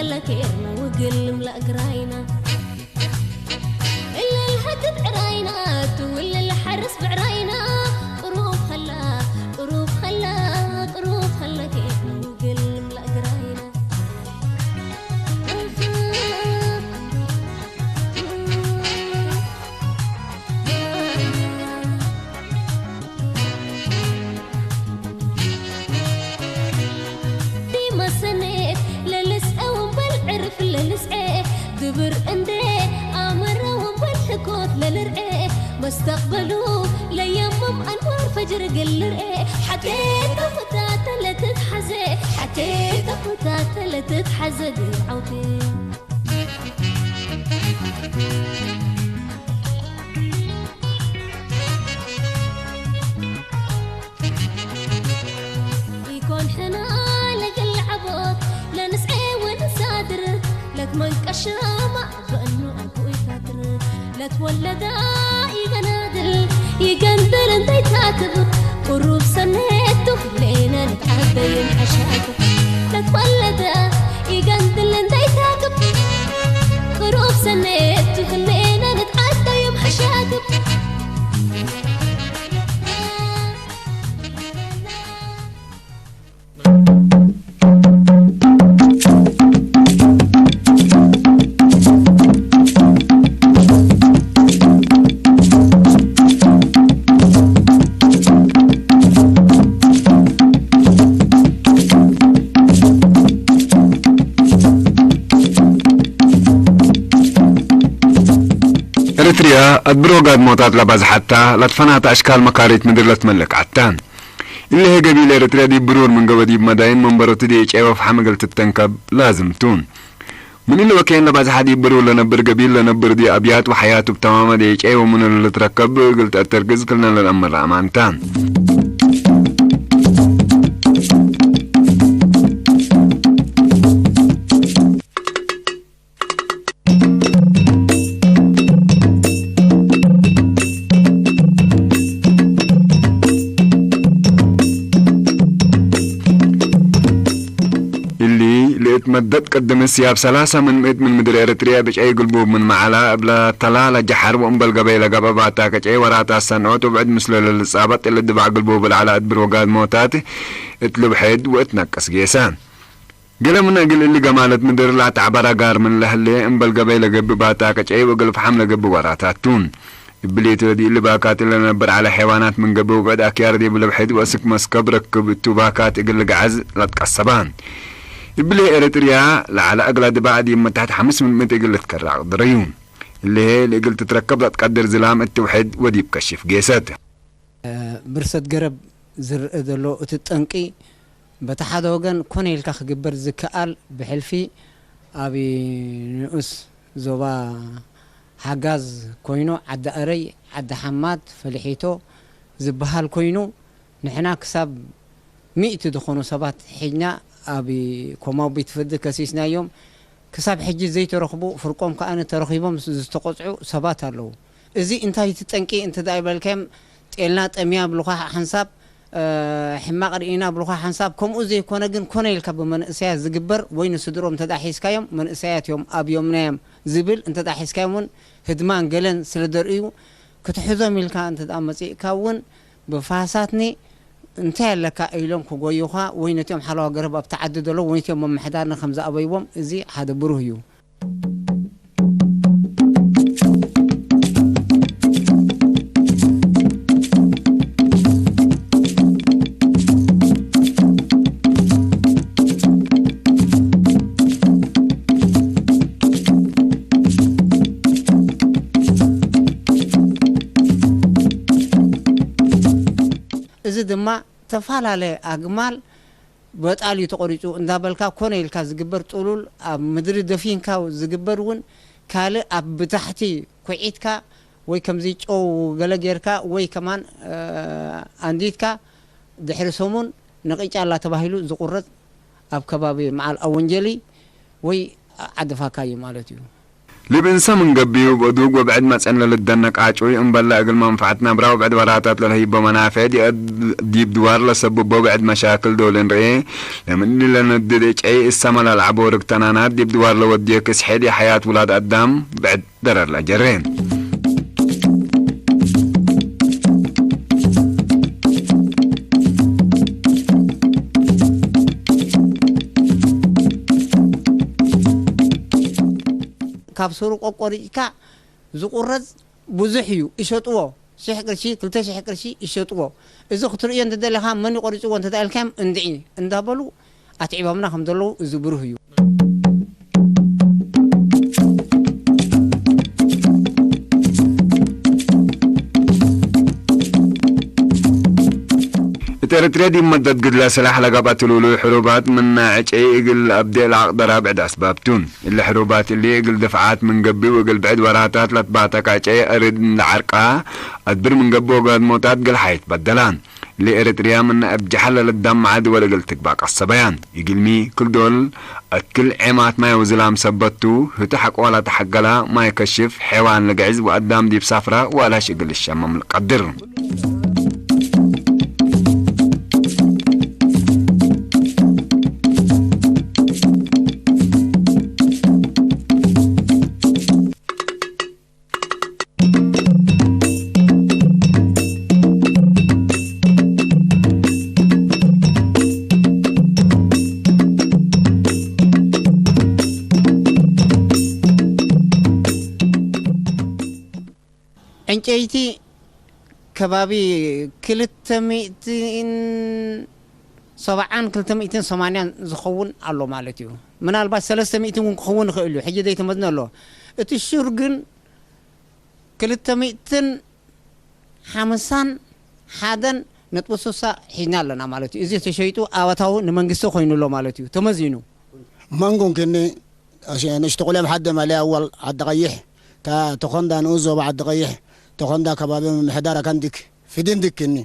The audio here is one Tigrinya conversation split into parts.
ለኬርና ውግል እምላእ ግራይና እልል ሃትት ዕራይና ትውልል ሓርስ ብዕራይና ቅሩብ ኸላ ቅሩብ ኸላ ቅሩብ ኸላ ኬርና ውግል እምላእ ግራይና ዲመሰኔት ለልስዐ ወንበል ዕርፍ ለልስዐ ድብር እንደ ኣመረ ወንበል ሕኮት ለልርዐ መስተቕበሉ ለየምም ኣንዋር ፈጅር ግልርዐ ሓቴ ተኸታተለ ትትሓዘ ሓቴ ተኸታተለ ትትሓዘ ግርዓውቴ ይኮን ሕና ለግል ዓቦት ለንስዔ ወንሳድር ለትመንቀሽራማ በእኑ ኣቦ ይታድር ለትወለዳ ይገናድል ይገንድል እንተይታክብ ቁሩብ ሰኔቱ ክሌነ ንትዓበይን ሓሻቱ ለትወለዳ ይገንድል እንተይታክብ ቁሩብ ሰኔቱ ክሌነ ንትዓበይም ሓሻቱ ኤርትርያ ኣድብሮ ጋድሞታት ላባዝሓታ ላትፈናታ ኣሽካል መካሪት ምድር ለትመለክ ዓታ። እሊ ሄገ ቢል ኤርትርያ ዲብ ብሩር ምን ገበ ዲብ መዳይን መንበሮት ዲ ኤጭ ኤ ወፍሓ መገልትት ተንከብ ላዝምቱ። ምን እሊ ወኬን ለባዝሓ ዲብ ብሩር ለነብር ገቢል ለነብር ዲ ኣብያት ወሓያቱ ብተማመ ዲ ኤጭ ኤ ወምኑ ለልትረከብ እግል ተእተርግዝ ክልነ ለልአመር ኣማንታ። እሊ ልእት መደት ቅድምስ ያብ ሰላሳ ምን ምእት ምን ምድር ኤረትርያ ብጨይ ግልቡብ ምን መዓላ እብላ ተላላ ጀሓር ወእምበል ገበይ ለገብአባታ ከጨይ ወራታ ሰንዖት ወብዕድ ምስለ ለልጻበጥ እሊ ድባዕ ግልቡብ ለዓላ እድብር ወጋድ ሞታት እት ልብሕድ ወእት ነቅስ ጌሰ። ገለ ምን እግል እሊ ገማለት ምድር ለአትዐበር አጋር ምን ለህሌ፣ እምበል ገበይ ለገብእ ባታ ቀጨይ ወእግል ፈሓም ለገብእ ወራታት ቱ። እብሊ ቱ ዲብ እሊ ባካት ለነብር ዐለ ሐይዋናት ምን ገብእ ውብዕድ አክያር ዲብ ልብሕድ ወእስክ መስከብ ረክብ እቱ ባካት እግል ልግዐዝ ለትቀሰባ። እብሊ ኤረትርያ ለዐለ እግላ ድባእ ዲብ መታሕት ሐምስ ምን ምእት እግል ልትከራዕ ቅድረዩ። እሊ ህዬ ለእግል ትትረከብ ለትቀድር ዝላም እት ውሕድ ወዲብ ከሽፍ ጌሰት። ብርሰት ገረብ ዝረአ ዘሎ እቲ ጠንቂ፣ በቲ ሓደ ወገን ኮነ ኢልካ ክግበር ዝከኣል ብሕልፊ ኣብ ንኡስ ዞባ ሓጋዝ ኮይኑ፣ ዓዲ ኣረይ፣ ዓዲ ሓማት፣ ፈሊሒቶ ዝበሃል ኮይኑ፣ ንሕና ክሳብ ሚእቲ ዝኾኑ ሰባት ሒዝና ኣብ ኮማዊ ቤት ፍርዲ ከሲስናዮም። ክሳብ ሕጂ ዘይተረኽቡ፣ ፍርቆም ከኣ ተረኺቦም ዝተቖጽዑ ሰባት ኣለዉ። እዚ እንታይ እቲ ጠንቂ እንተ ደኣ ይበልካዮም፣ ጤልና ጠምያ ይብሉኻ ሓንሳብ፣ ሕማቕ ርኢና ይብሉኻ ሓንሳብ። ከምኡ ዘይኮነ ግን ኮነ ኢልካ ብመንእሰያት ዝግበር ወይ ንስድርኦም እንተ ደኣ ሒዝካዮም፣ መንእሰያት እዮም ኣብዮምና እዮም ዝብል እንተ ደኣ ሒዝካዮም እውን ህድማን ገለን ስለ ዘርእዩ ክትሕዞም ኢልካ እንተ ደኣ መጺእካ እውን ብፋሳትኒ እንታይ ኣለካ ኢሎም ክጎዩኻ ወይ ነቲኦም ሓለዋ ገረብ ኣብቲ ዓዲ ዘለዉ ወይ ነቲኦም ምምሕዳርኒ ከም ዝኣበይዎም እዚ ሓደ ብሩህ እዩ። እዚ ድማ ተፈላለየ ኣግማል በጣል እዩ ተቖሪፁ እንዳበልካ ኮነ ኢልካ ዝግበር ጥሉል ኣብ ምድሪ ደፊንካ ዝግበር እውን ካልእ ኣብ ብታሕቲ ኩዒትካ ወይ ከምዚ ጨው ገለ ጌርካ ወይ ከማን ኣንዲትካ ድሕሪ ሰሙን ንቕጫላ ተባሂሉ ዝቑረፅ ኣብ ከባቢ መዓል ኣወንጀሊ ወይ ዓዲ ፋካ እዩ ማለት እዩ። ልብእንሰ ምን ገቢዩ ብእዱግ ወብዕድ መጸን ለልደነቅ አጩይ እምበለ እግል መንፈዐት ነብራ ወብዕድ ወራታት ለልህይቦ መናፍዕ ዲብ ድዋር ለሰብቦ ብዕድ መሻክል ዶል እንርኤ። ለምን ለነድድ እጨይ እሰመ ለልዓቦ ርግተናናት ዲብ ድዋር ለወድየ ክስሐ ዲብ ሐያት ውላድ አዳም ብዕድ ደረር ለጀሬ። ካብ ስሩ ቆቆሪጭካ ዝቁረጽ ብዙሕ እዩ። ይሸጥዎ፣ ሽሕ ቅርሺ፣ ክልተ ሽሕ ቅርሺ ይሸጥዎ። እዚ ክትርእዮ እንተደለኻ መን ይቆሪጽዎ እንተደኣ ኢልካዮም እንድዒ እንዳበሉ ኣትዒቦምና ከም ዘለዉ እዚ ብሩህ እዩ። እት ኤርትርያ ዲብ መደት ግድለ ስላሕ ለገብአት ልውሉይ ሕሩባት ምነ ዕጨይ እግል አብዴ ለአቅደራ ብዕድ አስባብ ቱ። እሊ ሕሩባት እሊ እግል ድፍዓት ምን ገብእ ወእግል ብዕድ ወራታት ለትባተካ ዕጨይ እርድ እንደ ዐርቃ አድብር ምን ገብእ ወጋድሞታት እግል ሐይት በደላ። እሊ ኤርትርያ ምነ እብ ጀሐል ለልዳመዐ ድወል እግል ትግባእ ቀሰበያ። እግልሚ ክል ዶል እት ክል ዔማት ማይ ወዝላም ሰበት ቱ፣ ህቱ ሐቆ ለተሐገላ ማይ ከሽፍ፣ ሐይዋን ለግዕዝ ወአዳም ዲብ ሳፍራ ወአልሀሽ እግል ልሸመም ልቀድር። ዕንጨይቲ ከባቢ ክልተ ሚእትን ሰብዓን ክልተ ሚእትን ሰማንያን ዝኸውን ኣሎ ማለት እዩ። ምናልባት ሰለስተ ሚእትን እውን ክኸውን ይኽእል እዩ። ሕጂ ዘይተመዝነ ኣሎ። እቲ ሹር ግን ክልተ ሚእትን ሓምሳን ሓደን ነጥቢ ስሳ ሒዝና ኣለና ማለት እዩ። እዚ ተሸይጡ ኣወታዊ ንመንግስቲ ኮይኑ ኣሎ ማለት እዩ። ተመዚኑ። መንጎን ክኒ ንእሽቶ ቁልያ ብሓደ ማልያ ኣዋል ዓዲ ቀይሕ፣ ታ ተኾንዳ ንኡስ ዞባ ዓዲ ቀይሕ፣ ተኾንዳ ከባቢ ምምሕዳር ኣካንዲክ፣ ፊድንድክ ክኒ፣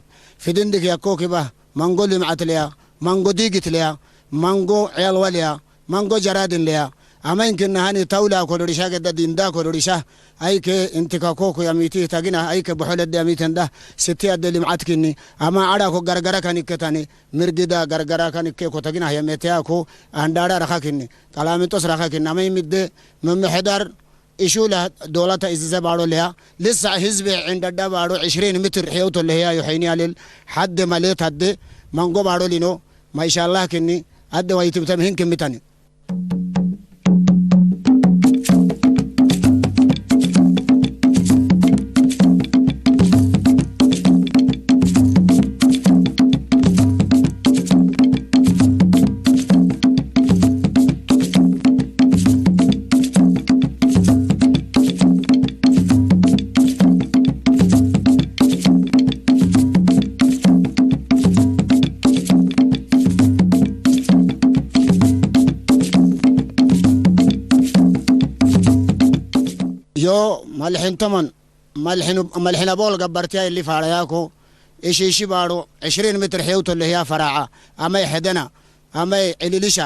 ፊድንድክ ያኮ ኪባ፣ ማንጎ ልምዓት ለያ፣ ማንጎ ዲግት ለያ፣ ማንጎ ዕያል ዋልያ፣ ማንጎ ጀራድን ለያ፣ ኣመይን ክኒ ሃኒ ታውላ ኮዶሪሻ ገዳ ዲንዳ ኮዶሪሻ፣ ኣይከ እንትካ ኮኮ ያሚቲ ታግና፣ ኣይከ በሖለደ ያሚተ እንዳ፣ ስቲ ኣደ ልምዓት ክኒ፣ ኣማ ዓዳ ኮ ገርገራ ካኒከታኒ፣ ምርግዳ ገርገራ ካኒከ ኮ ታግና፣ ያሜተያ ኮ ኣንዳራ ረኻ ክኒ፣ ቀላሚንጦስ ረኻ ክኒ፣ ኣመይ ምደ ምምሕዳር እሹ ለዶላታ እዝዘ ባዶ ለያ፣ ልሳዕ ህዝብ ዕንደዳ ባዶ ዕሽሪን ምትር ሕየውቶ ለህያ ዮሐይኒ ያልል፣ ሓደ መሌት ኣደ መንጎ ባዶ ሊኖ፣ ማይሻላህ ክኒ፣ ኣደ ዋይትም ተምህን ክምታኒ። ዮ መልሕን ተመን፣ መልሕን፣ መልሕን ኣቦል ገበርትያ እሊ ፋረያኮ፣ እሺ፣ እሺ ባሮ፣ ዕሽሪን ምትር ሔውቶ ለህያ ፈራዓ፣ ኣመይ ሐደና፣ ኣመይ ዕልልሻ፣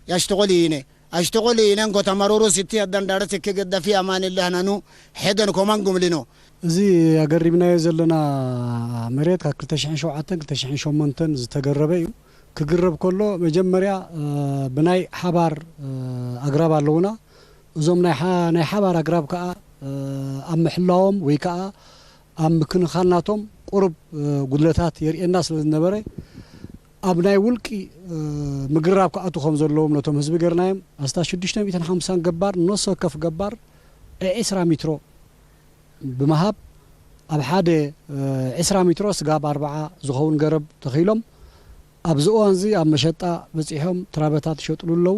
ያሽትቆል ይነ፣ ኣሽትቆል ይነ እንኮ ተመሮሮ ስቲ ኣዳንዳረት እክ ገዳፊ ኣማን ለህናኑ፣ ሐደን ኮማን ጉምሊኖ። እዚ ኣገሪምናዮ ዘለና መሬት ካብ ክልተ ሽሕን ሸውዓተን ክልተ ሽሕን ሸሞንተን ዝተገረበ እዩ። ክግረብ ከሎ መጀመርያ፣ እ፣ ብናይ ሓባር፣ እ፣ ኣግራብ ኣለዉና። እዞም ናይ ሓ-፣ ናይ ሓባር ኣግራብ ከኣ፣ እ፣ ኣብ ምሕላዎም ወይ ከኣ ኣብ ምክንኻን ናቶም ቁሩብ፣ እ፣ ጉድለታት የርእየና ስለ ዝነበረ፣ ኣብ ናይ ውልቂ፣ እ፣ ምግርራብ ክኣቱ ከም ዘለዎም ነቶም ህዝቢ ገርናዮም። ኣስታት ሽዱሽተ ሚእትን ሓምሳን ገባር፣ ነፍሲ ወከፍ ገባር ዒስራ ሚትሮ ብምሃብ፣ ኣብ ሓደ፣ እ፣ ዒስራ ሚትሮ ስጋብ ኣርብዓ ዝኸውን ገረብ ተኺሎም፣ ኣብዚ እዋንዚ ኣብ መሸጣ በጺሖም ትራበታት ይሸጥሉ ኣለዉ።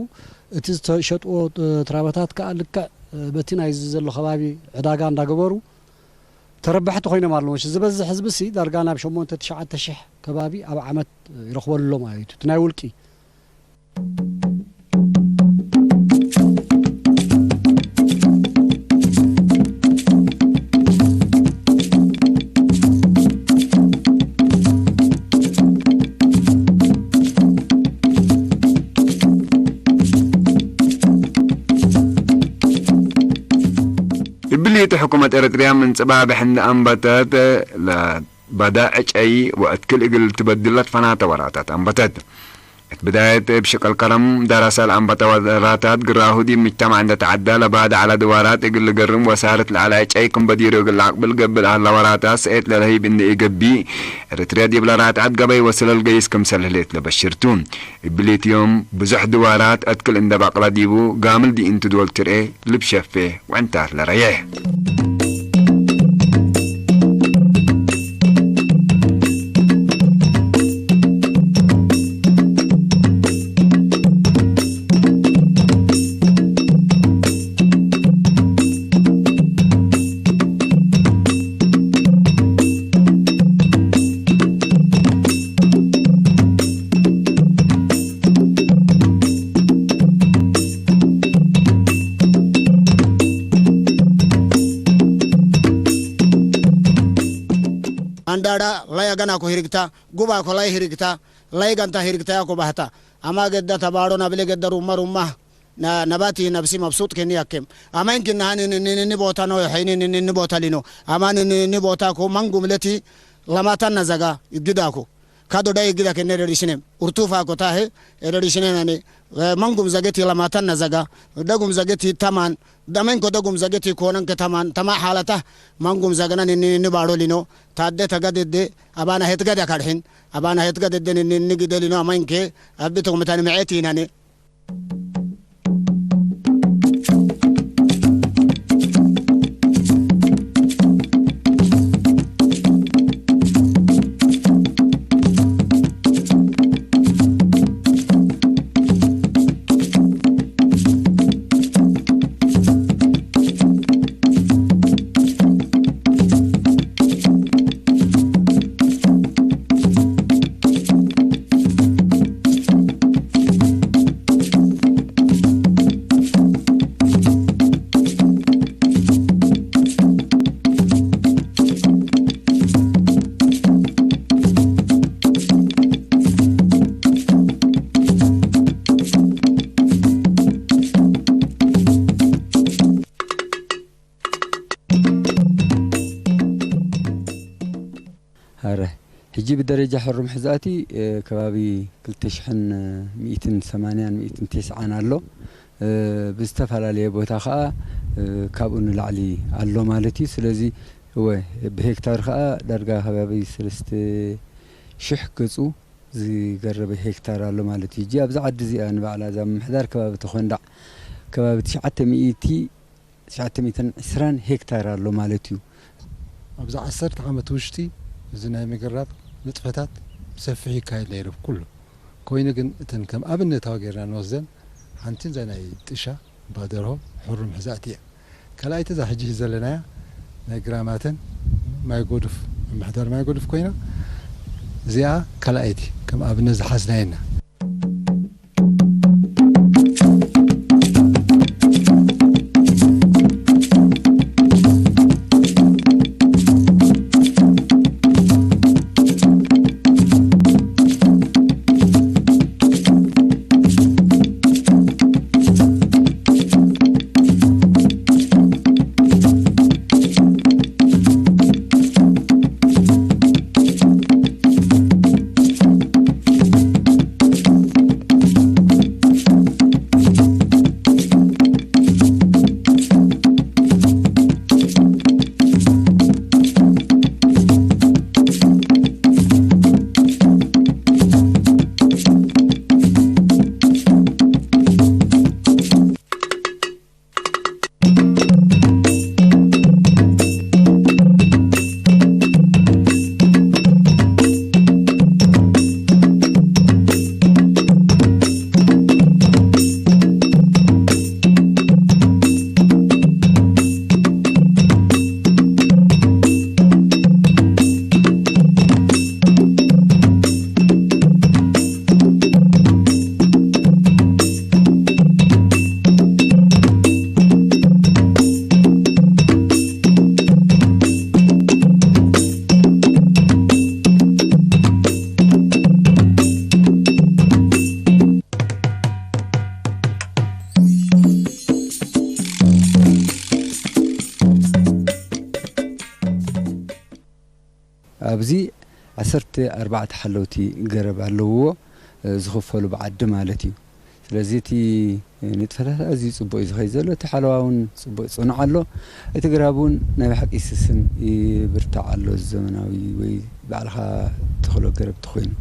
እቲ ዝተሸጥዎ፣ እ፣ ትራበታት ከኣ ልክዕ፣ እ፣ በቲ ናይዚ ዘሎ ከባቢ ዕዳጋ እንዳገበሩ ተረባሕቲ ኮይኖም ኣለዉ። እሺ፣ ዝበዝሕ ህዝብሲ ዳርጋ ናብ ሸሞንተ ትሽዓተ ሽሕ ከባቢ ኣብ ዓመት ይረኽበሉ ኣሎ ማለት እዩ። እቲ ናይ ውልቂ። እቲ ሕኩመት ኤረትርያ ምንጽባብሕን ኣንበተት ለባዳ ዕጨይ ወእትክል እግል ትበድለት ፈናተ ወራታት ኣንበተት። እት ብዳየት እብ ሽቀል ከረም ዳራሳ ለአንበተ ወራታት ግራሁ ዲብ ምጅተማዕ እንደ ተዓዳ ለባዳ ዐለ ድዋራት እግል ልገርም ወሳርት ለዐለ ዕጨይ ክም በዲሩ እግል ለአቅብል ገብእ ለሀላ ወራታት ሰኤት ለለህይብ እንደ ኢገብእ ኤረትርያ ዲብ ለራትዐት ገበይ ወስለል ገይስ ክምሰል ህሌት ለበሽር ቱ። እብሊት ዮም ብዙሕ ድዋራት እትክል እንደ በቅለ ዲቡ ጋምል ዲኢንቱ ዶል ትርኤ ልብ ሸፌ ወዕንታት ለረየሕ። አንዳዳ ላይ አገናኮ ሂርግታ፣ ጉባኮ ላይ ሂርግታ፣ ላይ ጋንታ ሂርግታ ያኮ ባህታ። አማ ገዳ ተባዶ ናብሌ ገዳ ሩማ ሩማ፣ ና-፣ ነባቲ ነብሲ መብሱጥ ከኒ ያኬም። አማ እንኪ ናሃ ን-፣ ን-፣ ን-፣ ን ቦታ ነው፣ ሐይኒ ን-፣ ን-፣ ን ቦታ ሊኖ። አማ ን-፣ ን-፣ ን ቦታ ኮ መንጉም ለቲ ለማታን ነዘጋ ይግዳኮ። ካዶ ዳይ ግዳ ከነ ደሪሽኔም። ኡርቱፋ ኮታሄ ኤደሪሽኔም ያኔ፣ መንጉም ዘገቲ ለማታን ነዘጋ፣ ደጉም ዘገቲ ተማን፣ ደመንኮ ደጉም ዘገቲ ኮነን ከተማን፣ ተማ ሓለታ መንጉም ዘገና ኒ-፣ ኒ-፣ ኒ ባዶ ሊኖ፣ ታደ ተገደደ፣ አባና ሄት ገደ ካድሒን፣ አባና ሄት ገደደ ኒ-፣ ኒ-፣ ኒ ግደ ሊኖ አማንኬ፣ አብቶ ምታን መዔት ይናኔ። ኣረ፣ ሕጂ ብደረጃ ሕሩም ሕዛእቲ፣ እ፣ ከባቢ ክልተ ሽሕን ሚእትን ሰማንያን ሚእትን ተስዓን ኣሎ። እ፣ ብዝተፈላለየ ቦታ ኸኣ፣ እ፣ ካብኡ ንላዕሊ ኣሎ ማለት እዩ። ስለዚ፣ እወ፣ ብሄክታር ኸኣ ዳርጋ ከባቢ ሰለስተ ሽሕ ገጹ ዝገረበ ሄክታር ኣሎ ማለት እዩ። ሕጂ ኣብዛ ዓዲ እዚኣ ንባዕላ እዛ ምምሕዳር ከባቢ ተኾንዳዕ ከባቢ ትሽዓተ ሚእቲ ትሽዓተ ሚእትን ዕስራን ሄክታር ኣሎ ማለት እዩ። ኣብዚ ዓሰርተ ዓመት ውሽጢ እዚ ናይ ምግራብ ንጥፈታት ብሰፊሑ ይካየድ ነይሩ ኩሉ። ኮይኑ ግን እተን ከም ኣብነታዊ ጌርና ንወስደን ሓንቲ እዛ ናይ ጥሻ ባደርሆ ሕሩም ሕዛእቲ እያ። ካልኣይቲ እዛ ሕጂ ዘለናያ ናይ ግራማተን ማይ ጎዱፍ፣ ምምሕዳር ማይ ጎዱፍ ኮይና እዚኣ ካልኣይቲ ከም ኣብነት ዝሓዝናየና። ኣብዚ ዓሰርተ ኣርባዕተ ሓለውቲ ገረብ ኣለውዎ፣ እ፣ ዝኽፈሉ ብዓዲ ማለት እዩ። ስለዚ እቲ ንጥፈታት ኣዝዩ ጽቡቕ እዩ ዝኸይድ ዘሎ። እቲ ሓለዋ እውን ጽቡቕ ጽኑዕ ኣሎ። እቲ ግራብ እውን ናይ ብሓቂ ይስስን ይብርታዕ ኣሎ። ዘመናዊ ወይ ባዕልኻ ተኽሎ ገረብ ተኾይኑ።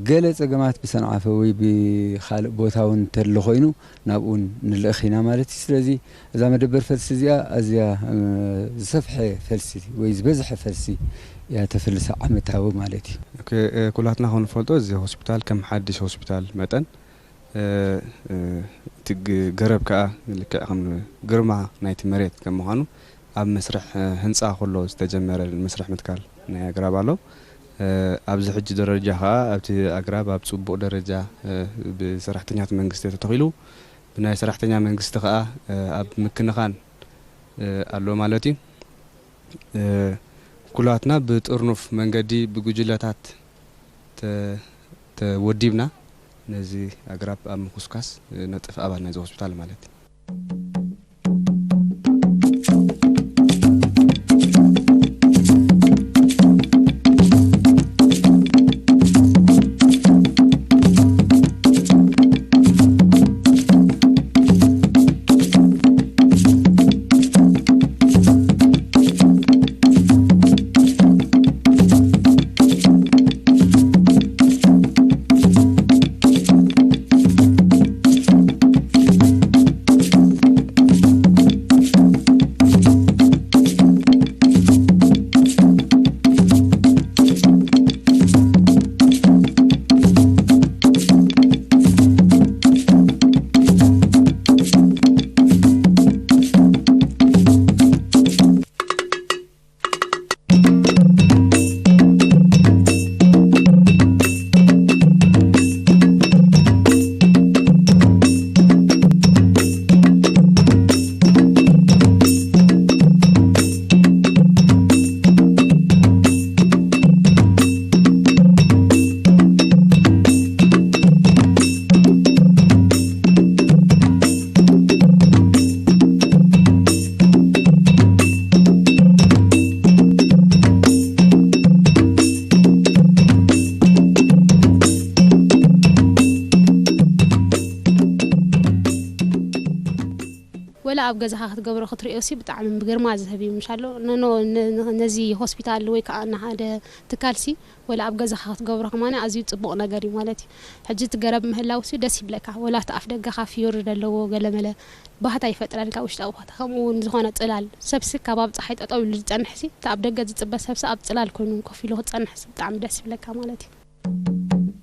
ገለ ጸገማት ብሰንዓፈ ወይ ብኻልእ ቦታ እውን እንተሎ ኮይኑ ናብኡ እውን ንልእኽ ኢና ማለት እዩ። ስለዚ እዛ መደበር ፈልሲ እዚኣ ኣዝያ፣ እ፣ ዝሰፍሐ ፈልሲ ወይ ዝበዝሐ ፈልሲ እያ ተፈልሳ ዓመታዊ ማለት እዩ። ኦኬ፣ እ፣ ኩላትና ከም ንፈልጦ እዚ ሆስፒታል ከም ሓድሽ ሆስፒታል መጠን፣ እ፣ እ፣ እቲ ግ-፣ ገረብ ከኣ ልክዕ ከም ግርማ ናይቲ መሬት ከም ምዃኑ ኣብ መስርሕ፣ እ፣ ህንጻ ከሎ ዝተጀመረ መስርሕ ምትካል ናይ ኣግራብ ኣሎ። እ፣ ኣብዚ ሕጂ ደረጃ ከኣ ኣብቲ ኣግራብ ኣብ ጽቡቕ ደረጃ፣ እ፣ ብሰራሕተኛታት መንግስቲ ተተኺሉ፣ ብናይ ሰራሕተኛ መንግስቲ ከኣ፣ እ፣ ኣብ ምክንኻን፣ እ፣ ኣሎ ማለት እዩ። እ፣ ኩላትና ብጥርኑፍ መንገዲ ብጉጅለታት ተ-፣ ተወዲብና ነዚ ኣግራብ ኣብ ምኹስኳስ፣ እ፣ ነጥፍ ኣባል ናይዚ ሆስፒታል ማለት እዩ። ወላ ኣብ ገዛኻ ክትገብሮ ክትርእዮሲ ብጣዕሚ ግርማ ዝህብ እዩ። ምሻሎ ነኖ ነ-፣ ነ-፣ ነዚ ሆስፒታል ወይ ከዓ ንሓደ ትካልሲ ወላ ኣብ ገዛኻ ክትገብሮ ከማን ኣዝዩ ጽቡቕ ነገር እዩ ማለት እዩ። ሕጂ እቲ ገረብ ምህላውሲ ደስ ይብለካ። ወላ እቲ ኣፍ ደገኻ ፍዮሪ ዘለዎ ገለመለ ባህታ ይፈጥረልካ፣ ውሽጣዊ ባህታ። ከምኡ እውን ዝኾነ ጽላል ሰብሲ ካብ ኣብ ጸሓይ ጠጠው ኢሉ ዝጸንሕሲ፣ እቲ ኣብ ደገ ዝጽበ ሰብሲ ኣብ ጽላል ኮይኑ ኮፍ ኢሉ ክጸንሕሲ ብጣዕሚ ደስ ይብለካ ማለት እዩ።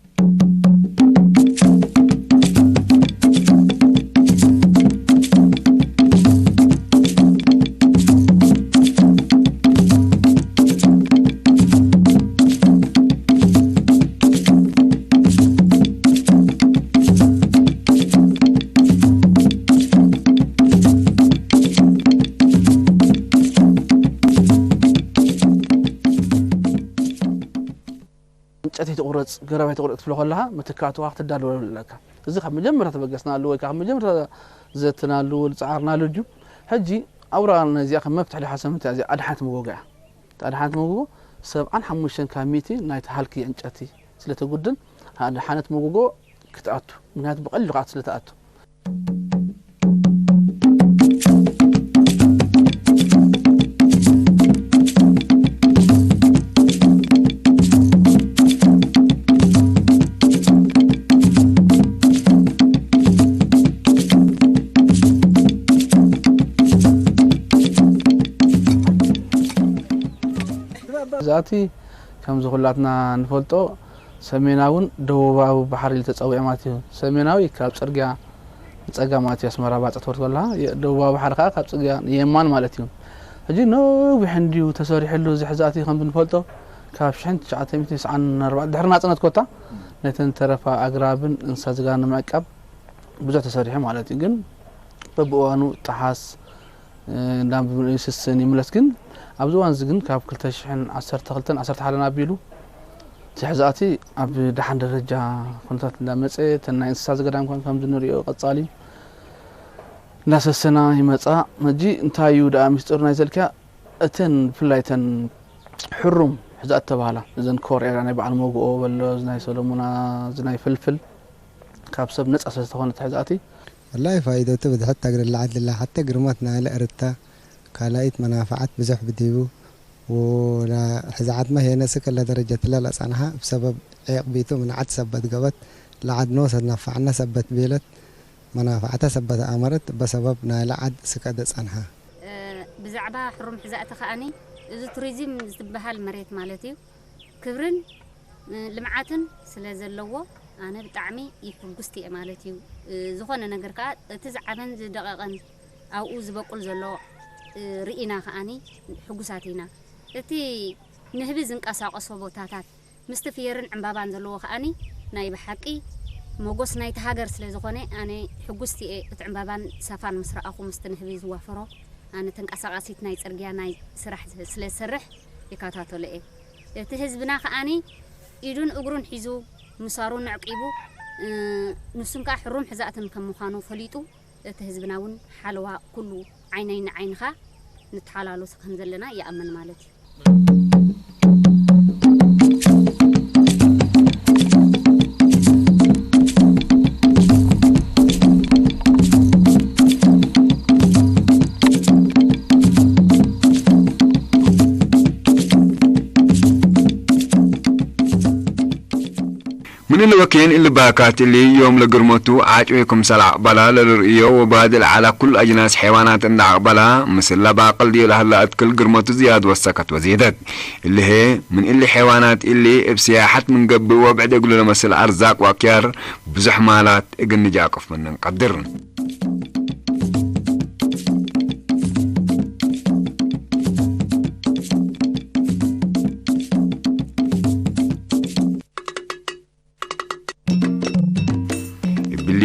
ዕንጨይቲ ትቑረጽ፣ ገረብ ኣይትቑረጽ ክትብሎ ከለኻ፣ መተካእትኻ ክትዳለወሉ ኣለካ። እዚ ካብ መጀመርታ ተበገስናሉ ወይ ካብ መጀመርታ ዘትናሉ፣ ዝጸዓርናሉ እዩ። ሕጂ ኣውራ ነዚኣ ከም መፍትሒ ዝሓሰብና እዚኣ ኣድሓነት መጎጎ እያ። እታ ኣድሓነት መጎጎ ሰብዓን ሓሙሽተን ካብ ሚእቲ ናይቲ ሃልኪ ዕንጨይቲ ስለ ተጉድል፣ ኣድሓነት መጎጎ ክትኣቱ፣ ምኽንያቱ ብቐሊሉ ክትኣቱ ስለ ትኣቱ። እዛቲ ከምዚ ኩላትና ንፈልጦ ሰሜናውን ደቡባዊ ባሕሪ ኢሉ ተጸዊዑ ማለት እዩ። ሰሜናዊ ካብ ጽርግያ ንጸጋም ማለት እዩ፣ ኣስመራ ባጽዕ ትወርድ ከለኻ፣ የ-፣ ደቡባዊ ባሕሪ ከኣ ካብ ጽርግያ ንየማን ማለት እዩ። ሕጂ ነዊሕ እንድዩ ተሰሪሕሉ እዚ ሕዛእቲ ከም እንፈልጦ ካብ ሽሕን ትሽዓተ ሚእትን ተስዓን ኣርባዕተን ድሕሪ ናጽነት ኮታ ነተን ተረፋ ኣግራብን እንስሳ ዘገዳም ንምዕቃብ ብዙሕ ተሰሪሑ ማለት እዩ። ግን በብእዋኑ ጠሓስ እንዳብ ስስን ይምለስ። ግን ኣብዚ እዋን እዚ ግን ካብ ክልተ ሽሕን ዓሰርተ ክልተን ዓሰርተ ሓደን ኣቢሉ እቲ ሕዛእቲ ኣብ ደሓን ደረጃ ኩነታት እንዳመፀ፣ እተን ናይ እንስሳ ዘገዳም ከን ከምዚ ንሪኦ ቀፃሊ እንዳሰሰና ይመፃ። ሕጂ እንታይ እዩ ደኣ ሚስጥር ናይ ዘልካ? እተን ብፍላይ እተን ሕሩም ሕዛእቲ ተባሃላ፣ እዘን ኮር ኤራ ናይ በዓል መጎኦ በሎ፣ እዚ ናይ ሰሎሙና፣ እዚ ናይ ፍልፍል ካብ ሰብ ነፃ ስለ ዝኾነት ሕዛእቲ። ወላሂ ፋይደቱ ብድሕት ተግርላዓት ልላ ሓተ ግርማት ናይለ እርታ ካልኣይት መናፍዓት ብዙሕ ብዲቡ ወላ ሕዛዓት መሄነ ስክለ ደረጀት ለላ ጻንሓ ብሰበብ ዔቕ ቢቱ ምንዓት ሰበት ገበት ለዓድ ኖሰት ነፋዕና ሰበት ቤለት መናፍዓታ ሰበት ኣመረት በሰበብ ናይ ለዓድ ስከደ ጻንሓ። እ፣ ብዛዕባ ሕሩም ሕዛእቲ ከኣኒ፣ እዚ ቱሪዝም ዝትበሃል መሬት ማለት እዩ። ክብርን፣ እ፣ ልምዓትን ስለ ዘለዎ፣ ኣነ ብጣዕሚ ይሕጉስቲ እየ ማለት እዩ። እ፣ ዝኾነ ነገር ከኣ፣ እቲ ዝዓበን ዝደቐቐን ኣብኡ ዝበቁል ዘሎ፣ እ፣ ርኢና ከኣኒ ሕጉሳት ኢና። እቲ ንህቢ ዝንቀሳቐሶ ቦታታት፣ ምስቲ ፍየርን ዕምባባን ዘለዎ ከኣኒ ናይ ብሓቂ ሞጎስ ናይቲ ሃገር ስለ ዝኾነ፣ ኣነ ሕጉስቲ እየ። እቲ ዕምባባን ሳፋን ምስ ረኣኹ፣ ምስቲ ንህቢ ዝዋፈሮ፣ ኣነ ተንቀሳቓሲት ናይ ጽርግያ ናይ ስራሕ ስለ ዝሰርሕ ይከታተሎ እየ። እቲ ህዝብና ከኣኒ ኢዱን እግሩን ሒዙ ምሳሩ ነዕቂቡ፣ እ፣ ንሱን ከኣ ሕሩም ሕዛእትን ከም ምዃኑ ፈሊጡ፣ እቲ ህዝብና እውን ሓለዋ ኩሉ ዓይነይ ንዓይንኻ ንተሓላሎስ ከም ዘለና ይኣምን ማለት እዩ። من الوكين اللي باكات اللي يوم لقرمتو عاجوي كمسل عقبلا للرئيو وبادل على كل أجناس حيوانات عند عقبلا، مثل لباقل ديال هلا أتكل قرمتو زياد وسكت وزيدت. اللي هي من اللي حيوانات اللي بسياحة من قبل وبعد يقولوا مثل أرزاق وأكيار بزح مالات إقن نجاقف من نقدر. እብሊ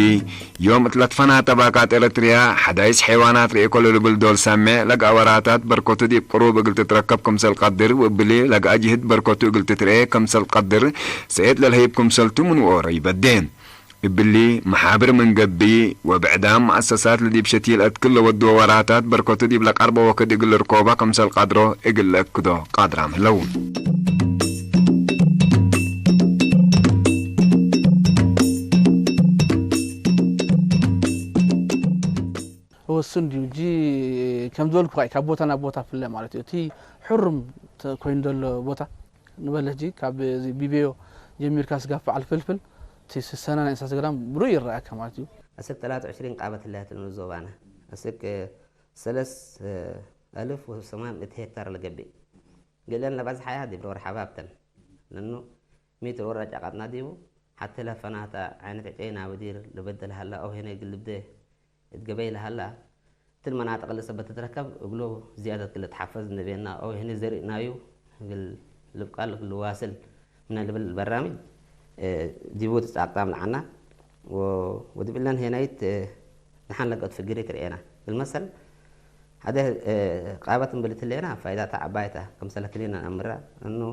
ዮም እትለትፈና ጠባቃት ኤረትርያ ሓዳይስ ሐይዋናት ርኤ ኮሎ ልብል ዶል ሳሜዕ ለግኣወራታት በርኮቱ ዲብ ቅሩብ እግል ትትረከብ ክምሰል ቀድር ወእብሊ ለግኣጅህድ በርኮቱ እግል ትትርኤ ክምሰል ቀድር ሰኤት ለልሀይብ ክምሰልቱ ምን ወኦረ ይበዴ። እብሊ መሓብር ምን ገብይ ወብዕዳም መኣሰሳት ለዲብ ሸቲል እትክል ለወድዎ ወራታት በርኮቱ ዲብ ለቀርበ ወክድ እግል ልርኮባ ክምሰል ቀድሮ እግል ለእክዶ ቃድራም ህለው። ወስን ድዩ እንጂ ከም ዝበልኩኻ እዩ፣ ካብ ቦታ ናብ ቦታ ፍለ ማለት እዩ። እቲ ሕሩም ተ-፣ ኮይኑ ዘሎ ቦታ ንበል ሕጂ ካብ እዚ ቢቤዮ ጀሚርካ ስጋብ በዓል ፍልፍል እቲ ስሰና ናይ እንስሳ ዘገዳም ብሩእ ይረኣየካ ማለት እዩ። أسك ثلاثة وعشرين قابة الله تنزوبانا. أسك، آه، ثلاث، آه، ألف وثمانمائة هكتار لقبي. قلنا لبعض حياة دي برور حبابتن. لأنه ميتر ورا جاقتنا ديو. حتى لفناتا عينة عينا ودير لبدل هلا أو هنا يقلب ده. اتقبيل هلا. تل مناطق اللي سبت تتركب، قلو زيادة كل تحفظ نبينا أو هنا زرقنايو. قل-، لبقال قلو واصل. من اللي بالبرامج، آه، جيبوت استعقام العنا. و-، ودبلن هنايت، آه، نحن لقد فقري كرينا. بالمثل، هذا، آه، قابة بلت لنا فائدة تعبايتا. كم سلت لنا أمرا، إنه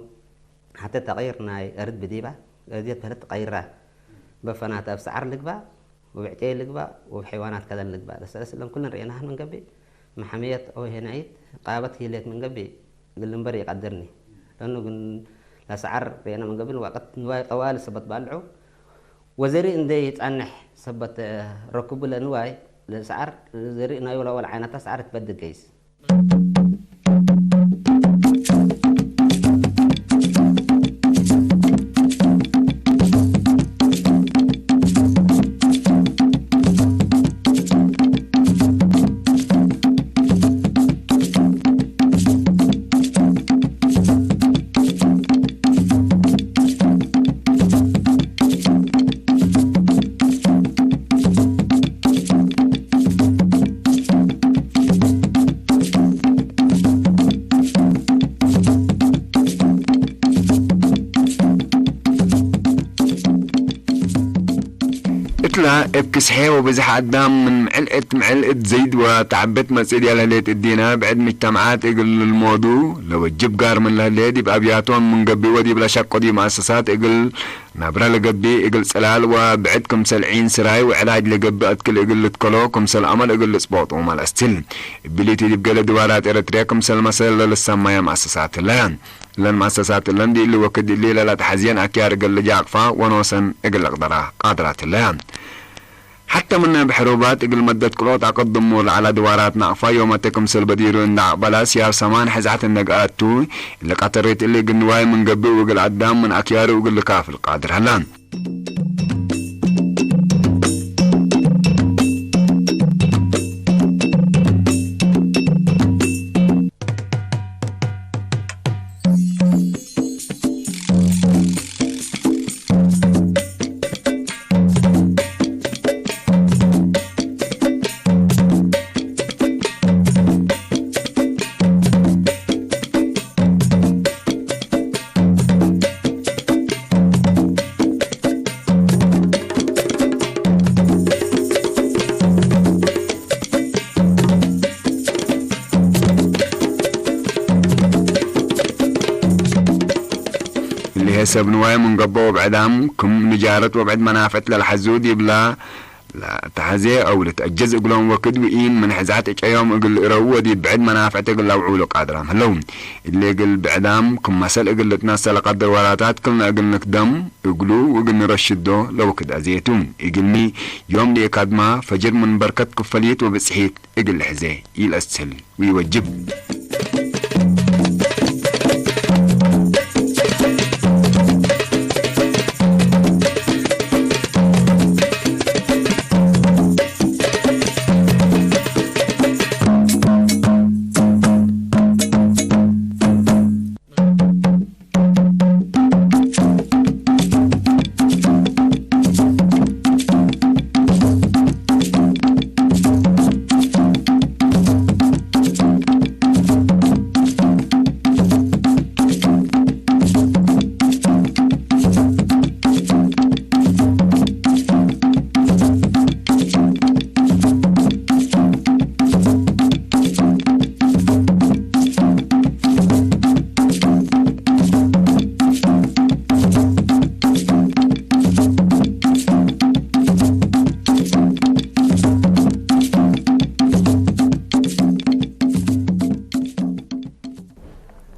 حتى تغير ناي أرد بديبة، أرد يتبهلت تغيرها. بفنات أبسعر لقبا، وبعتي لقبا، وبحيوانات كذا لقبا. بس أسلم كلنا رأيناها من قبل. محمية أو هنايت، قابت هي ليت من قبل. قلن بري يقدرني. لأنه قلن لسعر رأينا من قبل، وقت نواي طوال سبت بالعو. وزري إن دي يتعنح سبت، آه، ركب لنواي، لسعر، زري نايو لأول عينة سعر تبدل قيس. ላ እብ ክስሔ ወብዝሕ አዳም ምን ምዕልዕት ምዕልዕት ዘይድ ወተዓበት መጽእ ዲያ ለህሌት እዲነ፣ ብዕድ ምጅተማዓት እግል ልልሞዱ ለወጅብ ጋር ምን ለህሌ፣ ዲብ አብያቶም ምን ገብእ ወዲብ ለሸቅዱ መአሰሳት እግል ናብረ ለገብእ እግል ጽላል ወብዕድ ክምሰል ዒን ስራይ ወዕላጅ ለገብእ አትክል እግል ልትከሎ፣ ክምሰል አመል እግል ልጽቦጦ መልአስትል። እብሊት ዲብ ገለ ድዋራት ኤረትርያ ክምሰል መሰል ለልሰማየ መአሰሳት እለ። እለን መአሰሳት እለን ዲእሊ ወክድ እሊ ለለአትሐዝየን አክያር እግል ልጃቅፋ ወኖሰን እግል ልቅደራ ቃድራት እለ። ሐተ ምነ ብሕሩባት እግል መደት ቅሎት አቀድሙ ለዐለ ድዋራት ናቅፋ ዮመተ ክምሰል በዲሩ እንደ አቅበላ ስያብ ሰማን ሕዛት እነገአቱ እሊ ቀተሬት እሊ ግንዋይ ምን ገብእ ወእግል አዳም ምን አክያሩ እግል ልካፍል ቃድር ሀላ። እሊሀ ሰብ ንዋይ ምን ገብኦ ብዕዳም ክም ንጃረት ወብዕድ መናፍዕት ለልሐዙ ዲብላ ለተሐዜ አው ልትአጀዝ እግሎም ወክድ ውኢን ምን ሕዛት እጨዮም እግል ልእረው ወዲብ ብዕድ መናፍዕት እግል ለአውዑሉ ቃድራም ህለው። እሊ እግል ብዕዳም ክም መሰል እግል ልትነሰ ለቀድር ወራታት ክልነ እግል ንክደም እግሉ እግል ንረሽዶ ለወክድ አዜቱ። እግልሚ ዮም ለኢካድማ ፈጅር ምን በርከት ክፈሊት ወብጽሒት እግል ልሕዜ ኢለአስህል ወኢወጅብ።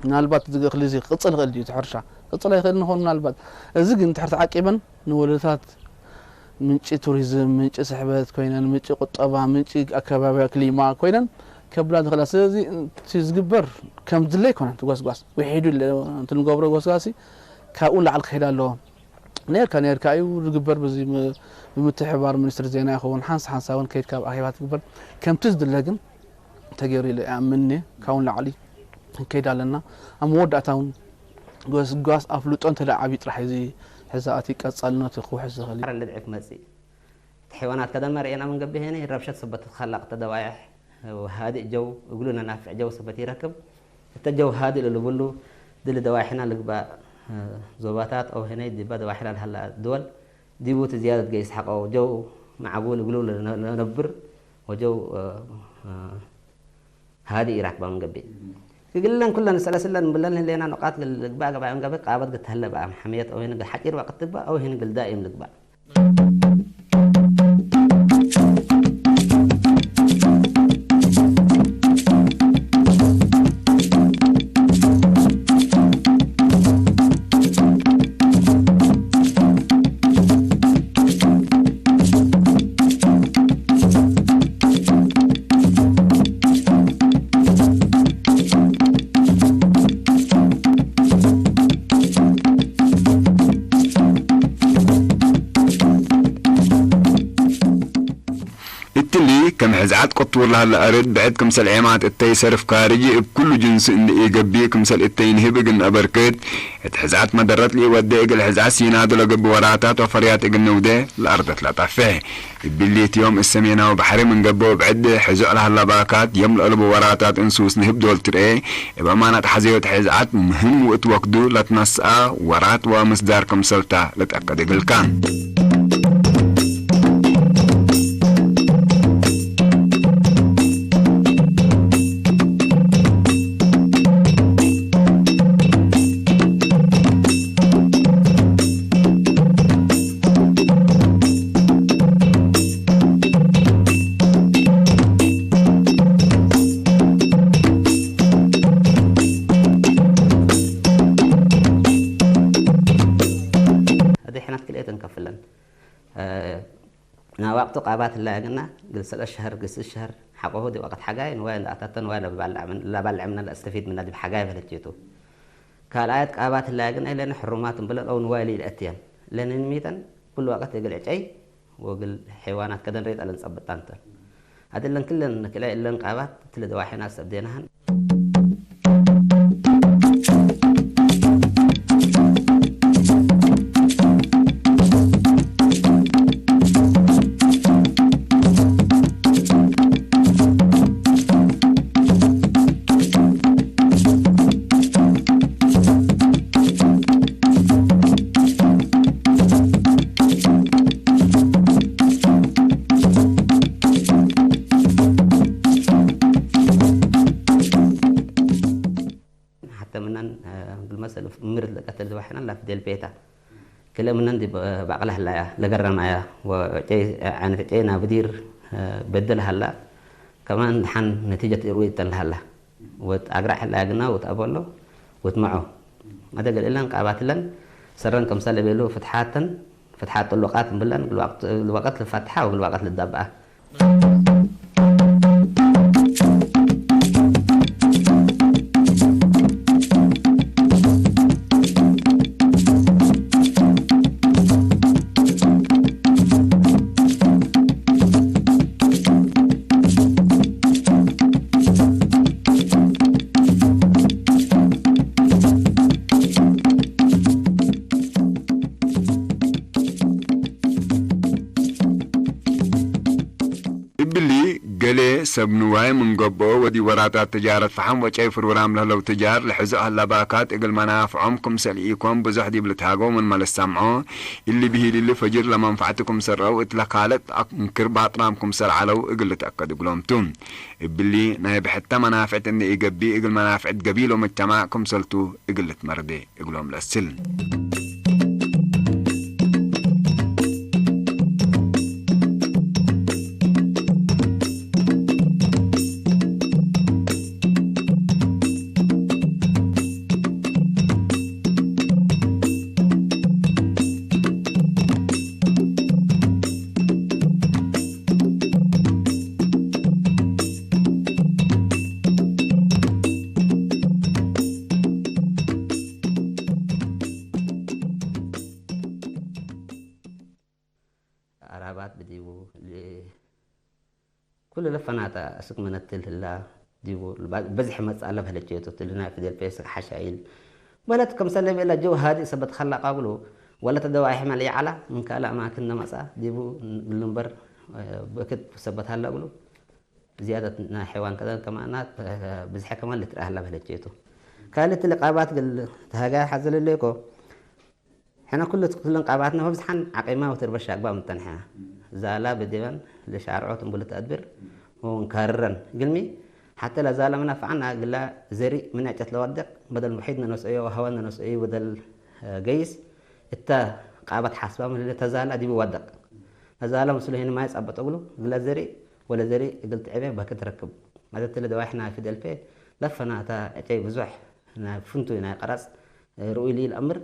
ምናልባት እዚ እኽሊ እዚ ክቕጽል ይኽእል ድዩ? እቲ ሕርሻ ክቕጽል ኣይኽእልን ይኸውን ምናልባት። እዚ ግን እንድሕር ተዓቂበን ንወለዶታት ምንጪ ቱሪዝም፣ ምንጪ ስሕበት ኮይነን፣ ምንጪ ቁጠባ፣ ምንጪ ኣከባቢያዊ ክሊማ ኮይነን ከብላ ዝኽእላ። ስለዚ እቲ ዝግበር ከም ድለ ኣይኮነን። እቲ ጎስጓስ ውሒዱ ለ-፣ እቲ ንገብሮ ጎስጓሲ ካብኡ ንላዕሊ ክኸይድ ኣለዎ። ነርካ ነርካ እዩ ዝግበር። በዚ ም-፣ ብምትሕብባር ሚኒስትሪ ዜና ይኸውን፣ ሓንሳ ሓንሳ እውን ከይድካ ኣብ ኣኼባ ትግበር። ከምቲ ዝድለ ግን ተገይሩ ኢለ እኣምን እየ። ካብኡ ንላዕሊ ክንከይድ ኣለና። ኣብ መወዳእታ እውን ጎስጓስ ኣፍልጦ እንተ ደኣ ዓብዩ ጥራሕ እዩ እዚ ሕዛእቲ ቀጻልነቱ ክውሕስ ዝኽእል እዩ። ኣረ ልድዒ ክመጽእ እቲ ሐይዋናት ከደመ ርኤና ምን ገብእ ሄነ ረብሸት ሰበት ትኸላቅ ተደባይሕ ወሃድእ ጀው እግሉ ነናፍዕ ጀው ሰበት ይረክብ። እተ ጀው ሃድእ ለልብሉ ድል ደዋይሕና ልግባእ ዞባታት አው ሄነ ዲባ ደዋይሕና ለሃላ ድወል ዲቡ እቲ ዝያደት ገይስ ሐቀው ጀው መዓጉል እግሉ ለነብር ወጀው ሃዲ ኢራክባ ምን ገብእ። ክግለን ኩለን ሰለስለን ብለን ህሌና ንቃት ግል ልግባእ ገባእ ምን ገብእ ቃበት ግተህለ በኣም ሐምየት አው ሄነ ግል ሐቂር ወቅት ትግባእ አው ሄነ ግል ዳኢም ልግባእ። እትሊ ከም ሕዝዓት ቅቱር ለሀለ አርድ ብዕድ ክምሰል ዔማት እተይ ሰርፍ ካርጅ እብ ኩሉ ጅንስ እንደ ኢገብእ ክምሰል እተይ ንህብ እግል ነአበርክት እት ሕዝዓት መደረት ለኢወዴ እግል ሕዝዓት ሲናዶ ለገብእ ወራታት ወፈርያት እግል ንውዴ ለአርደት ለጠፌ። እብሊት ዮም እሰሜናዊ ባሕሪ ምን ገብኦ ብዕድ ሕዞዕ ለሀላ ባካት ዮም ለአልቦ ወራታት እንሱስ ንህብ ዶል ትርኤ እብ አማናት ሐዘዮት ሕዝዓት ምህም ውእት ወክዱ ለትነስአ ወራት ወምስዳር ክምሰልታ ለጠቀድ እግልካ። ናዋቅቱ ቃባት ላግና ግልሰለ ሸህር ግስ ሸህር ሓቆሁ ዲ ወቅት ሓጋይ ንዋይ ለኣታተን ዋይ ለባልዕምና ለእስተፊድ ምና ዲብ ሓጋይ በለችቱ ካልኣየት ቃባት ላግና ኢለን ሕሩማት ብለን ኦውን ዋይል ይልእትየን ለንን ሚተን ኩሉ ወቅት እግል ዕጨይ ወግል ሐይዋናት ከደን ሬጣ ለንጸብጣንተን ኣድለን ክለን ክለ እለን ቃባት ትለ ደዋሒና ሰብ ዴናህን حتى منن بالمثل ምርት ለቀተል ዝባሕና ላፍ ደልቤታ ክለ ምነን ዲ ባቅላ ህላያ ለገረማያ ወጨይ ዓይነት ጨይ ናብዲር በደል ሃላ ከማን ድሓን ነቲጀት ሩይ ተልሃላ ወት ኣግራዕ ህላያ ግና ወት ኣበሎ ወት መዖ ኣደገል እለን ቃባትለን ሰረን ከምሳ ለቤሉ ፍትሓተን ፍትሓት ጥሉቃት ብለን ግልዋቀት ልፋትሓ ወግልዋቀት ልዳብኣ እብሊ ገሌ ሰብ ንዋይ ምንገብኦ ወዲ ወራታት ትጃረት ፈሓም ወጨይ ፍሩራም ለህለው ትጃር ለሕዝእ ህላ ባካት እግል መናፍዖም ክምሰል ኢኮም ብዙሕ ዲብል ትሃገው ምን መለስ ሳምዖ እሊ ብሂል እሊ ፈጅር ለመንፋዕቲ ክምሰረው እት ለካለጥ እንክር ባጥራም ክምሰል ዓለው እግል ተአከድ እግሎም ቱ። እብሊ ናይ ብሕተ መናፍዕት እንደ ኢገቢ እግል መናፍዕት ገቢሎ መቻማ ክምሰልቱ እግል ትመርዴ እግሎም ለስል። ኣራባት ብዲቡ ኩሉ ለፈናታ እስክ መነትል ህላ ዲቡ በዝሕ መጽእ ኣለ በለችየቱ ትልና ፊደል ፔስ ሓሻ ኢል በለት ከምሰለ ቤላ ጀው ሃዲ ሰበት ኸላ ቃብሉ ወለ ተደዋሒ መል ይዓላ ምን ካልእ ኣማክን ነመጻ ዲቡ ግልንበር በክት ሰበት ሃላ ብሉ ዝያደት ናይ ሐይዋን ከዘን ከማና ብዝሐ ከማን ልትረአ ሃላ በለችየቱ ካልእ ትልቃባት ግል ተሃጋ ሓዘለለይኮ ሕነ ኩሉ ኩለን ቃባትና መብዝሓን ዓቂማ ወትርበሽ ኣግባብ ምጠንሐ ዛላ ብዲበን ለሻርዖት እምቡልት ኣድብር ወንካርረን ግልሚ ሓተ ለዛላ ምናፍዓና ግላ ዘሪእ ምን ዕጨት ለወደቅ በደል ውሒድ ነነስኦዮ ወሃወን ነነስኦዮ በደል ገይስ እታ ቃባት ሓስባ ምህለ ተዛላ ዲቡ ወደቅ ነዛላ ምስሉ ሄን ማይ ጻበጠ ብሉ ግላ ዘሪእ ወለ ዘሪእ እግል ትዕበ በክ ትረክብ ማለት ለደዋሕና ፊደልፔ ለፈና እታ ዕጨይ ብዙሕ ናይ ፍንቱይ ናይ ቀረጽ ርኡይ ኢሉ ይኣምር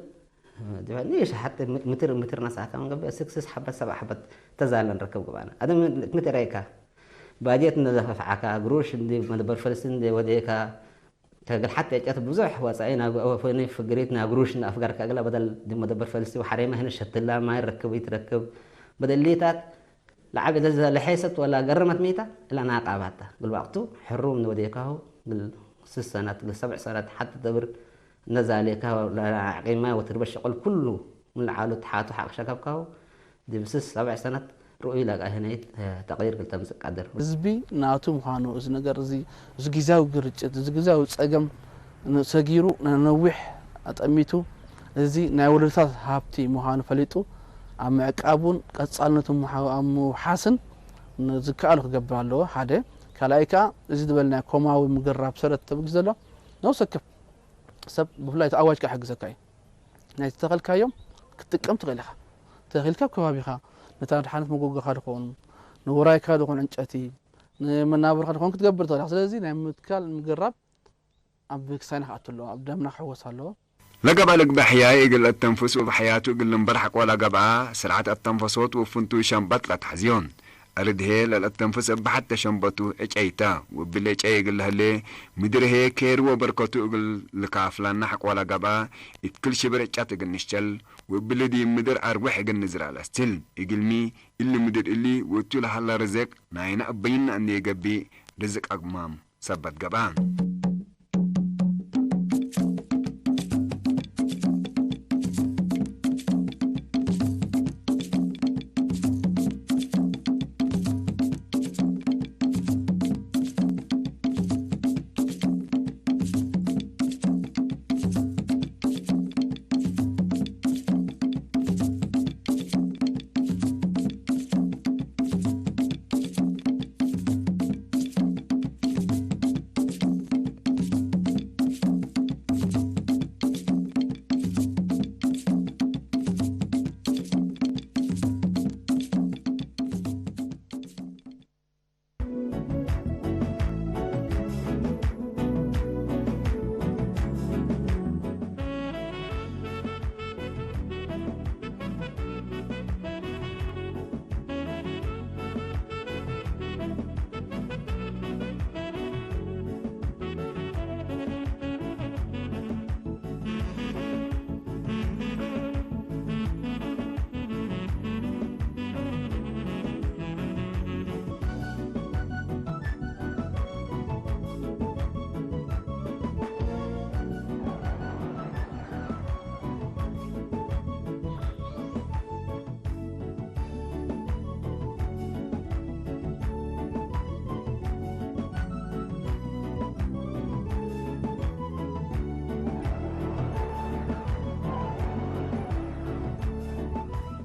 ንሽ ሓቲ ምትር ምትር ነሳካ መንገቢ ስክስስ ሓበት ሰብዓ ሓበት ተዛለ ንረክብ ግባና ኣደ ምትረይካ ባጀት እንደዘፈፍዓካ ግሩሽ እንዲ መደበር ፈልሲ እንዲ ወደካ ከግል ሓቲ ዕጨት ብዙሕ ወፃኢ ናይ ፍግሪት ናይ ግሩሽ እንዲ ኣፍጋርካ ግላ በደል መደበር ፈልሲ ሓሬማ ህን ሸትላ ማይ ረክብ ይትረክብ በደሊታት ለዓብ ለሐሰት ወላ ገረመት ሚታ እላ ናቃባታ ግል ዋቅቱ ሕሩም ንወደካሁ ግል ስስ ሰነት ግል ሰብዕ ሰነት ሓቲ ተብር ነዛሌካ ዓቂማ ወትርበ ሸቆል ኩሉ ምን ለዓሉ ተሓቱ ሓቅ ሸከብካሁ ድብስስ ሰብዕ ሰነት ርኡይ ለቃ ህነይት ተቅዲር ግል ተምጽእ ቃድር ህዝቢ ናቱ ምዃኑ እዚ ነገር እዚ እዚ ግዜያዊ ግርጭት እዚ ግዜያዊ ጸገም ሰጊሩ ነነዊሕ ኣጠሚቱ እዚ ናይ ወለዶታት ሃብቲ ምዃኑ ፈሊጡ ኣብ ምዕቃቡን ቀጻልነቱ ኣብ ምውሓስን ዝከኣሎ ክገብር ኣለዎ ሓደ። ካልኣይ ከኣ እዚ ዝበልናዮ ኮማዊ ምግራብ ሰረት ተብግስ ዘሎ ነብሲ ወከፍ ሰብ ብፍላይ እቲ ኣዋጅ ከኣ ይሕግዘካ እዩ። ናይ ዝተኸልካዮም ክትጥቀም ትኽእል ኢኻ። ተኺልካ ኣብ ከባቢኻ ነታ ድሓነት መጎጎኻ ድኸውን ንውራይካ ድኾን ዕንጨቲ ንመናብርኻ ድኾን ክትገብር ትኽእል ኢኻ። ስለዚ ናይ ምትካል ምግራብ ኣብ ክሳይና ክኣቱ ኣለዎ፣ ኣብ ደምና ክሕወስ ኣለዎ። ለገብአ ልግበ ሕያይ እግል ለተንፍስ ወበሐያቱ እግል ልንበር ሐቆ ለገብአ ስርዓት አተንፈሶት ወፍንቱ ሸንበት ለተሐዝዮን። እርድሄ ለለተንፍስ እብ ሐተ ሸንበቱ ዕጨይታ ወእብሊ ዕጨይ እግል ለህሌ ምድር ህዬ ኬሩ ወበርከቱ እግል ልካፍላና ሐቆ ለገብአ እት ክል ሽብር ዕጨት እግል ንሽቸል ወእብሊ ዲብ ምድር አርዌሕ እግል ንዝርእ ለአስትል። እግልሚ እሊ ምድር እሊ ወእቱ ለሀለ ርዝቅ ናይና እበይና እንዴ ገብእ ርዝቅ አግማም ሰበት ገብአ።